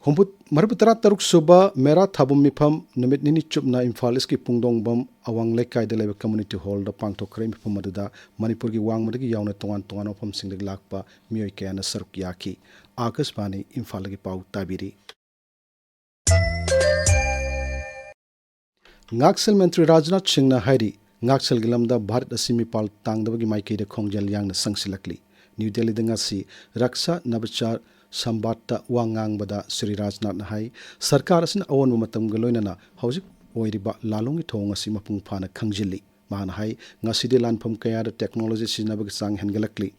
ꯍꯨꯝꯐꯨ-, ꯃꯔꯤꯐꯨ ꯇꯔꯥ ꯇꯔꯨꯛ ꯁꯨꯕ ꯃꯦꯔꯥ ꯊꯥꯕꯨꯝ ꯃꯤꯐꯝ ꯅꯨꯃꯤꯠ ꯅꯤꯅꯤ ꯆꯨꯞꯅ ꯏꯝꯐꯥꯜ ꯏꯁꯀꯤ ꯄꯨꯡꯗꯣꯡꯕꯝ ꯑꯋꯥꯡ ꯂꯩꯀꯥꯏꯗ ꯂꯩꯕ ꯀꯝꯃ꯭ꯌꯨꯅꯤꯇꯤ ꯍꯣꯜꯗ ꯄꯥꯡꯊꯣꯛꯈ꯭ꯔꯦ꯫ ꯃꯤꯐꯝ ꯑꯗꯨꯗ ꯃꯅꯤꯄꯨꯔꯒꯤ ꯋꯥꯡꯃꯗꯒꯤ ꯌꯥꯎꯅ ꯇꯣꯉꯥꯟ ꯇꯣꯉꯥꯟꯕ ꯃꯐꯝꯁꯤꯡꯗꯒꯤ ꯂꯥꯛꯄ ꯃꯤꯑꯣꯏ ꯀꯌꯥꯅ ꯁꯔꯨꯛ ꯌꯥꯈꯤ꯫ ꯑꯥꯀꯥꯁꯕꯥꯅꯤ ꯏꯝꯐꯥꯜꯗꯒꯤ ꯄꯥꯎ ꯇꯥꯕꯤꯔꯤ꯫ ꯉꯥꯛꯁꯦꯜ ꯃꯟꯇ꯭ꯔꯤ ꯔꯥꯖꯅꯥꯊ ꯁꯤꯡꯅ ꯍꯥꯏꯔꯤ, ꯉꯥꯛꯁꯦꯜꯒꯤ ꯂꯝꯗ ꯚꯥꯔꯠ ꯑꯁꯤ ꯃꯤꯄꯥꯜ ꯇꯥꯡꯗꯕꯒꯤ ꯃꯥꯏꯀꯩꯗ ꯈꯣꯡꯖꯦꯜ ꯌꯥꯡꯅ ꯆꯪꯁꯤꯜꯂꯛꯂꯤ꯫ ꯅ꯭ꯌꯨ ꯗꯦꯜꯂꯤꯗ ꯉꯁꯤ ꯔꯛꯁꯥ ꯅꯚꯆꯥꯔ ꯁꯝꯕꯥꯗꯇ ꯋꯥ ꯉꯥꯡꯕꯗ ꯁ꯭ꯔꯤ ꯔꯥꯖꯅꯥꯊꯅ ꯍꯥꯏ, ꯁꯔꯀꯥꯔ ꯑꯁꯤꯅ ꯑꯑꯣꯟꯕ ꯃꯇꯝꯒ ꯂꯣꯏꯅꯅ ꯍꯧꯖꯤꯛ ꯑꯣꯏꯔꯤꯕ ꯂꯥꯂꯣꯡꯒꯤ ꯊꯧꯑꯣꯡ ꯑꯁꯤ ꯃꯄꯨꯡ ꯐꯥꯅ ꯈꯪꯖꯤꯜꯂꯤ꯫ ꯃꯍꯥꯛꯅ ꯍꯥꯏ, ꯉꯁꯤꯗꯤ ꯂꯥꯟꯐꯝ ꯀꯌꯥꯗ ꯇꯦꯛꯅꯣꯂꯣꯖꯤ ꯁꯤꯖꯤꯟꯅꯕꯒꯤ ꯆꯥꯡ ꯍꯦꯟꯒꯠꯂꯛꯂꯤ꯫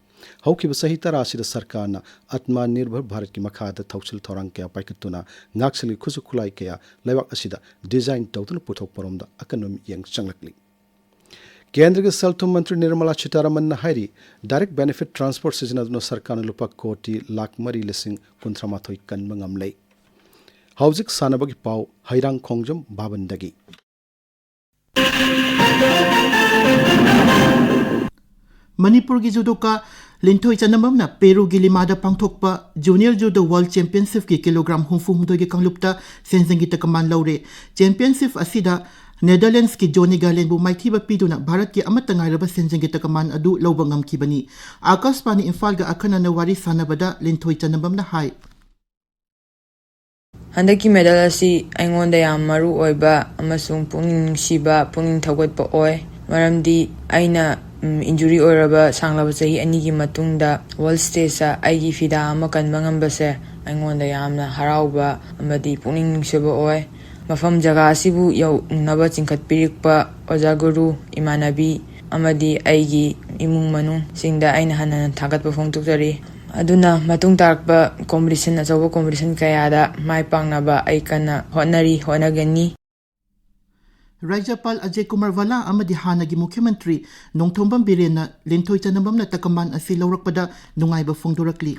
ꯍꯧꯈꯤꯕ ꯆꯍꯤ ꯇꯔꯥ ꯑꯁꯤꯗ ꯁꯔꯀꯥꯔꯅ ꯑꯠꯃꯥ ꯅꯤꯔꯚꯔ ꯚꯥꯔꯠꯀꯤ ꯃꯈꯥꯗ ꯊꯧꯁꯤꯜ ꯊꯧꯔꯥꯡ ꯀꯌꯥ ꯄꯥꯏꯈꯠꯇꯨꯅ ꯉꯥꯛꯁꯦꯜꯒꯤ ꯈꯨꯠꯁꯨ ꯈꯨꯠꯂꯥꯏ ꯀꯌꯥ ꯂꯩꯕꯥꯛ ꯑꯁꯤꯗ ꯗꯤꯖꯥꯏꯟ ꯇꯧꯗꯨꯅ ꯄꯨꯊꯣꯛꯄꯔꯣꯝꯗ ꯑꯀꯟꯕ ꯃꯤꯠꯌꯦꯡ ꯆꯪꯂꯛꯂꯤ꯫ ꯀꯦꯟꯗ꯭ꯔꯒꯤ ꯁꯦꯜ ꯊꯨꯝ ꯃꯟꯇ꯭ꯔꯤ ꯅꯤꯔꯃꯂꯥ ꯁꯤꯇꯥꯔꯥꯃꯟꯅ ꯍꯥꯏꯔꯤ, ꯗꯥꯏꯔꯦꯛ ꯕꯦꯅꯤꯐꯤꯠ ꯇ꯭ꯔꯥꯟꯁꯐꯔ ꯁꯤꯖꯤꯟꯅꯗꯨꯅ ꯁꯔꯀꯥꯔꯅ ꯂꯨꯄꯥ ꯀꯣꯇꯤ ꯂꯥꯈ ꯃꯔꯤ ꯂꯤꯁꯤꯡ ꯀꯨꯟꯊ꯭ꯔꯥ ꯃꯥꯊꯣꯏ ꯀꯟꯕ ꯉꯝꯂꯦ꯫ ꯍꯧꯖꯤꯛ ꯁꯥꯟꯅꯕꯒꯤ ꯄꯥꯎ ꯍꯩꯔꯥꯡꯈꯣꯡꯖꯝ ꯚꯥꯕꯟꯗꯒꯤ꯫ ꯃꯅꯤꯄꯨꯔꯒꯤ ꯖꯨꯗꯣꯀꯥ ꯂꯤꯟꯊꯣꯏ ꯆꯅꯝꯕꯝꯅ ꯄꯦꯔꯨꯒꯤ ꯂꯤꯃꯥꯗ ꯄꯥꯡꯊꯣꯛꯄ ꯖꯨꯅꯤꯌꯔ ꯖꯨꯗꯣ ꯋꯥꯔꯜꯗ ꯆꯦꯝꯄꯤꯌꯟꯁꯤꯞꯀꯤ ꯀꯤꯂꯣꯒ꯭ꯔꯥꯝ ꯍꯨꯝꯐꯨ ꯍꯨꯝꯗꯣꯏꯒꯤ ꯀꯥꯡꯂꯨꯞꯇ ꯁꯦꯟꯖꯦꯡꯒꯤ ꯇꯀꯃꯥꯟ ꯂꯧꯔꯦ꯫ ꯆꯦꯝꯄꯤꯌꯟꯁꯤꯞ ꯑꯁꯤꯗ ꯅꯦꯗꯔꯂꯦꯟꯗꯁꯀꯤ ꯖꯣꯅꯤ ꯒꯥꯂꯦꯟꯕꯨ ꯃꯥꯏꯊꯤꯕ ꯄꯤꯗꯨꯅ ꯚꯥꯔꯠꯀꯤ ꯑꯃꯠꯇ ꯉꯥꯏꯔꯕ ꯁꯦꯟꯖꯦꯡꯒꯤ ꯇꯀꯃꯥꯟ ꯑꯗꯨ ꯂꯧꯕ ꯉꯝꯈꯤꯕꯅꯤ꯫ ꯑꯥꯀꯥꯁꯕꯥꯅꯤ ꯏꯝꯐꯥꯜꯒ ꯑꯈꯟꯅꯅ ꯋꯥꯔꯤ ꯁꯥꯟꯅꯕꯗ ꯂꯤꯟꯊꯣꯏ ꯆꯅꯝꯕꯝꯅ ꯍꯥꯏ꯫ ꯍꯟꯗꯛꯀꯤ ꯃꯦꯗꯜ ꯑꯁꯤ ꯑꯩꯉꯣꯟꯗ ꯌꯥꯝ ꯃꯔꯨ ꯑꯣꯏꯕ ꯑꯃꯁꯨꯡ ꯄꯨꯛꯅꯤꯡ ꯅꯨꯡꯁꯤꯕ, ꯄꯨꯛꯅꯤꯡ ꯊꯧꯒꯠꯄ ꯑꯣꯏ, ꯃꯔꯝꯗꯤ ꯑꯩꯅ, ꯎꯝ, ꯏꯟꯖꯨꯔꯤ ꯑꯣꯏꯔꯕ ꯁꯥꯡꯂꯕ ꯆꯍꯤ ꯑꯅꯤꯒꯤ ꯃꯇꯨꯡꯗ ꯋꯥꯔꯜꯗ ꯁ꯭ꯇꯦꯖꯇ ꯑꯩꯒꯤ ꯐꯤꯗꯥ ꯑꯃ ꯀꯟꯕ ꯉꯝꯕꯁꯦ ꯑꯩꯉꯣꯟꯗ ꯌꯥꯝꯅ ꯍꯔꯥꯎꯕ ꯑꯃꯗꯤ ꯄꯨꯛꯅꯤꯡ ꯅꯨꯡꯁꯤꯕ ꯑꯣꯏ꯫ ꯃꯐꯝ ꯖꯒꯥ ꯑꯁꯤꯕꯨ ꯌꯧꯅꯕ ꯆꯤꯡꯈꯠꯄꯤꯔꯛꯄ ꯑꯣꯖꯥ ꯒꯨꯔꯨ, ꯏꯃꯥꯟꯅꯕꯤ ꯑꯃꯗꯤ ꯑꯩꯒꯤ ꯏꯃꯨꯡ ꯃꯅꯨꯡꯁꯤꯡꯗ ꯑꯩꯅ ꯍꯟꯅ ꯍꯟꯅ ꯊꯥꯒꯠꯄ ꯐꯣꯡꯗꯣꯛꯆꯔꯤ꯫ ꯑꯗꯨꯅ ꯃꯇꯨꯡ ꯇꯥꯔꯛꯄ ꯀꯣꯝꯄꯤꯇꯤꯁꯟ, ꯑꯆꯧꯕ ꯀꯣꯝꯄꯤꯇꯤꯁꯟ ꯀꯌꯥꯗ ꯃꯥꯏ ꯄꯥꯛꯅꯕ ꯑꯩ ꯀꯟꯅ ꯍꯣꯠꯅꯔꯤ, ꯍꯣꯠꯅꯒꯅꯤ꯫ ꯔꯥꯖ꯭ꯌꯄꯥꯜ ꯑꯖꯌ ꯀꯨꯃꯥꯔ ꯚꯥꯂꯥ ꯑꯃꯗꯤ ꯍꯥꯟꯅꯒꯤ ꯃꯨꯈ꯭ꯌ ꯃꯟꯇ꯭ꯔꯤ ꯅꯣꯡꯊꯣꯝꯕꯝ ꯕꯤꯔꯦꯟꯅ ꯂꯤꯟꯊꯣꯏ ꯆꯅꯝꯕꯝꯅ ꯇꯀꯃꯥꯟ ꯑꯁꯤ ꯂꯧꯔꯛꯄꯗ ꯅꯨꯡꯉꯥꯏꯕ ꯐꯣꯡꯗꯣꯔꯛꯂꯤ꯫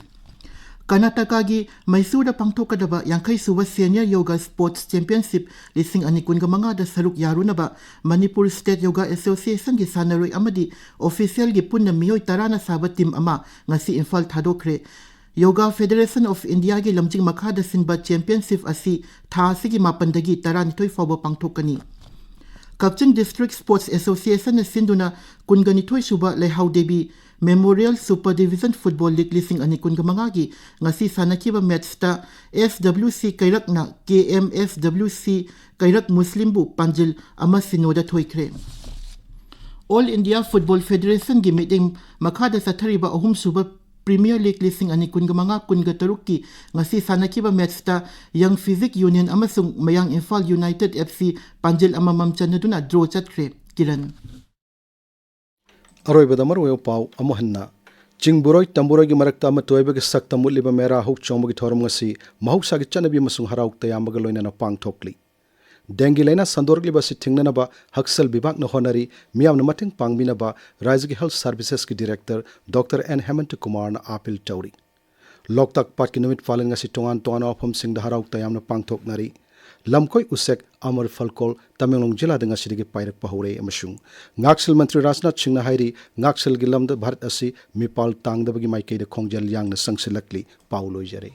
ꯀꯔꯅꯥꯇꯀꯥꯒꯤ ꯃꯩꯁꯨꯔꯗ ꯄꯥꯡꯊꯣꯛꯀꯗꯕ ꯌꯥꯡꯈꯩ ꯁꯨꯕ ꯁꯦꯅꯤꯌꯔ ꯌꯣꯒꯥ ꯁ꯭ꯄꯣꯔꯠꯁ ꯆꯦꯝꯄꯤꯌꯟꯁꯤꯞ ꯂꯤꯁꯤꯡ ꯑꯅꯤ ꯀꯨꯟꯒ ꯃꯉꯥꯗ ꯁꯔꯨꯛ ꯌꯥꯔꯨꯅꯕ ꯃꯅꯤꯄꯨꯔ ꯁ꯭ꯇꯦꯠ ꯌꯣꯒꯥ ꯑꯦꯁꯣꯁꯤꯌꯦꯁꯟꯒꯤ ꯁꯥꯟꯅꯔꯣꯏ ꯑꯃꯗꯤ ꯑꯣꯐꯤꯁꯤꯌꯦꯜꯒꯤ ꯄꯨꯟꯅ ꯃꯤꯑꯣꯏ ꯇꯔꯥꯅ ꯁꯥꯕ ꯇꯤꯝ ꯑꯃ ꯉꯁꯤ ꯏꯝꯐꯥꯜ ꯊꯥꯗꯣꯛꯈ꯭ꯔꯦ꯫ ꯌꯣꯒꯥ ꯐꯦꯗꯔꯦꯁꯟ ꯑꯣꯐ ꯏꯟꯗꯤꯌꯥꯒꯤ ꯂꯝꯖꯤꯡ ꯃꯈꯥꯗ ꯁꯤꯟꯕ ꯆꯦꯝꯄꯤꯌꯟꯁꯤꯞ ꯑꯁꯤ ꯊꯥ ꯑꯁꯤꯒꯤ ꯃꯥꯄꯟꯗꯒꯤ ꯇꯔꯥꯅꯤꯊꯣꯏ ꯐꯥꯎꯕ ꯄꯥꯡꯊꯣꯛꯀꯅꯤ꯫ ꯀꯛꯆꯤꯡ ꯗꯤꯁꯇ꯭ꯔꯤꯛ ꯁ꯭ꯄꯣꯔꯠꯁ ꯑꯦꯁꯣꯁꯤꯌꯦꯁꯟꯅ ꯁꯤꯟꯗꯨꯅ ꯀꯨꯟꯒ ꯅꯤꯊꯣꯏ ꯁꯨꯕ ꯂꯩꯍꯥꯎ Devi memorial super division football league ꯂꯤꯁꯤꯡ ꯑꯅꯤ ꯀꯨꯟꯒ ꯃꯉꯥꯒꯤ ꯉꯁꯤ ꯁꯥꯟꯅꯈꯤꯕ ꯃꯦꯠꯆꯇ ꯑꯦꯁ ꯗꯕ꯭ꯂꯤꯎ ꯁꯤ ꯀꯩꯔꯛꯅ ꯀꯦ ꯑꯦꯝ ꯑꯦꯁ ꯗꯕ꯭ꯂꯤꯎ ꯁꯤ ꯀꯩꯔꯛ ꯃꯨꯁꯂꯤꯝꯕꯨ ꯄꯥꯟꯖꯤꯜ ꯑꯃ ꯁꯤꯅꯣꯗ ꯊꯣꯏꯈ꯭ꯔꯦ꯫ ꯑꯣꯜ ꯏꯟꯗꯤꯌꯥ ꯐꯨꯠꯕꯣꯜ ꯐꯦꯗꯔꯦꯁꯟꯒꯤ ꯃꯤꯠꯌꯦꯡ ꯃꯈꯥꯗ ꯆꯠꯊꯔꯤꯕ ꯑꯍꯨꯝꯁꯨꯕ ꯄ꯭ꯔꯤꯃꯤꯌꯔ ꯂꯤꯒ ꯂꯤꯁꯤꯡ ꯑꯅꯤ ꯀꯨꯟꯒ ꯃꯉꯥ ꯀꯨꯟꯒ ꯇꯔꯨꯛꯀꯤ ꯉꯁꯤ ꯁꯥꯟꯅꯈꯤꯕ ꯃꯦꯠꯆꯇ ꯌꯪ ꯐꯤꯖꯤꯛ ꯌꯨꯅꯤꯌꯟ ꯑꯃꯁꯨꯡ ꯃꯌꯥꯡ ꯏꯝꯐꯥꯜ ꯌꯨꯅꯥꯏꯇꯦꯗ ꯑꯦꯐ ꯁꯤ ꯄꯥꯟꯖꯤꯜ ꯑꯃꯃꯝ ꯆꯟꯅꯗꯨꯅ ꯗ꯭ꯔꯣ ꯆꯠꯈ꯭ꯔꯦ꯫ ꯀꯤꯔꯟ꯫ ꯑꯔꯣꯏꯕꯗ ꯃꯔꯨꯑꯣꯏꯕ ꯄꯥꯎ ꯑꯃꯨꯛ ꯍꯟꯅ꯫ ꯆꯤꯡꯕꯨꯔꯣꯏ ꯇꯝꯕꯨꯔꯣꯏꯒꯤ ꯃꯔꯛꯇ ꯑꯃꯠꯇ ꯑꯣꯏꯕꯒꯤ ꯁꯛꯇꯝ ꯎꯠꯂꯤꯕ ꯃꯦꯔꯥ ꯍꯧ ꯆꯣꯡꯕꯒꯤ ꯊꯧꯔꯝ ꯑꯁꯤ ꯃꯍꯧꯁꯥꯒꯤ ꯆꯠꯅꯕꯤ ꯑꯃꯁꯨꯡ ꯍꯔꯥꯎ ꯇꯌꯥꯝꯕꯒ ꯂꯣꯏꯅꯅ ꯄꯥꯡꯊꯣꯛꯂꯤ꯫ ꯗꯦꯡꯒꯤ ꯂꯥꯏꯅꯥ ꯁꯟꯗꯣꯔꯛꯂꯤꯕ ꯑꯁꯤ ꯊꯤꯡꯅꯅꯕ ꯍꯛꯁꯦꯜ ꯕꯤꯚꯥꯒꯅ ꯍꯣꯠꯅꯔꯤ, ꯃꯤꯌꯥꯝꯅ ꯃꯇꯦꯡ ꯄꯥꯡꯕꯤꯅꯕ ꯔꯥꯏꯖ꯭ꯌꯒꯤ ꯍꯦꯜꯊ ꯁꯔꯚꯤꯁꯦꯁꯀꯤ ꯗꯤꯔꯦꯛꯇꯔ ꯗꯣꯛꯇꯔ ꯑꯦꯟ ꯍꯦꯃꯟꯇ ꯀꯨꯃꯥꯔꯅ ꯑꯥꯄꯤꯜ ꯇꯧꯔꯤ꯫ ꯂꯣꯛꯇꯥꯛ ꯄꯥꯠꯀꯤ ꯅꯨꯃꯤꯠ ꯄꯥꯂꯟ ꯉꯁꯤ ꯇꯣꯉꯥꯟ ꯇꯣꯉꯥꯟꯕ ꯃꯐꯝꯁꯤꯡꯗ ꯍꯔꯥꯎ ꯇꯌꯥꯝꯅ ꯄꯥꯡꯊꯣꯛꯅꯔꯤ꯫ ꯂꯝꯀꯣꯏ ꯎꯆꯦꯛ ꯑꯃꯔ ꯐꯜꯀꯣꯜ ꯇꯃꯦꯡꯂꯣꯡ ꯖꯤꯂꯥꯗ ꯉꯁꯤꯗꯒꯤ ꯄꯥꯏꯔꯛꯄ ꯍꯧꯔꯦ ꯑꯃꯁꯨꯡ ꯉꯥꯛꯁꯦꯜ ꯃꯟꯇ꯭ꯔꯤ ꯔꯥꯖꯅꯥꯊ ꯁꯤꯡꯅ ꯍꯥꯏꯔꯤ, ꯉꯥꯛꯁꯦꯜꯒꯤ ꯂꯝꯗ ꯚꯥꯔꯠ ꯑꯁꯤ ꯃꯤꯄꯥꯜ ꯇꯥꯡꯗꯕꯒꯤ ꯃꯥꯏꯀꯩꯗ ꯈꯣꯡꯖꯦꯜ ꯌꯥꯡꯅ ꯆꯪꯁꯤꯜꯂꯛꯂꯤ꯫ ꯄꯥꯎ ꯂꯣꯏꯖꯔꯦ꯫